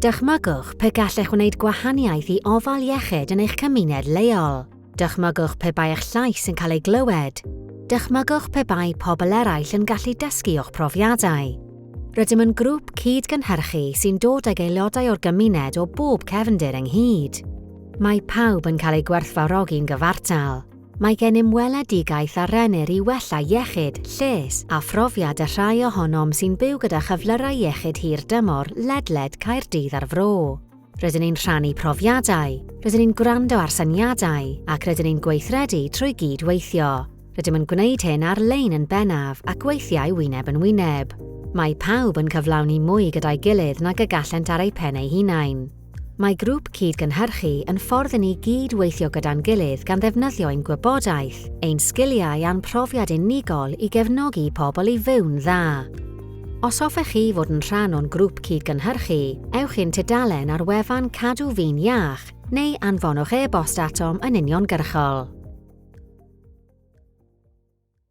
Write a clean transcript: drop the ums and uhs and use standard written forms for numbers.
Dychmygwch pe gallech wneud gwahaniaeth i ofal iechyd yn eich cymuned leol. Dychmygwch pe bai eich llais yn cael ei glywed. Dychmygwch pe bai pobl eraill yn gallu dysgu o'ch profiadau. Rydym yn grŵp cyd-gynhyrchu sy'n dod ag aelodau o'r gymuned o bob cefndir ynghyd. Mae pawb yn cael eu gwerthfawrogi'n gyfartal. Mae gennym weledigaeth a rennir i wella iechyd, lles a phrofiad y rhai ohonom sy'n byw gyda chyflyrau iechyd hir dymor ledled Caerdydd a'r Fro. Rydyn ni'n rhannu profiadau, rydyn ni'n gwrando ar syniadau ac rydyn ni'n gweithredu trwy gyd-weithio. Rydym yn gwneud hyn ar-lein yn bennaf ac weithiau wyneb yn wyneb. Mae pawb yn cyflawni mwy gyda'i gilydd nag y gallent ar eu pen eu hunain. Mae grŵp cyd-gynhyrchu yn ffordd i ni gyd weithio gyda'n gilydd gan ddefnyddio ein gwybodaeth, ein sgiliau a'n profiad unigol i gefnogi pobl i fyw'n dda. Os hoffech chi fod yn rhan o'n grŵp cyd-gynhyrchu, ewch i'n tudalen ar wefan Cadw Fi'n Iach neu anfonwch e-bost atom yn uniongyrchol.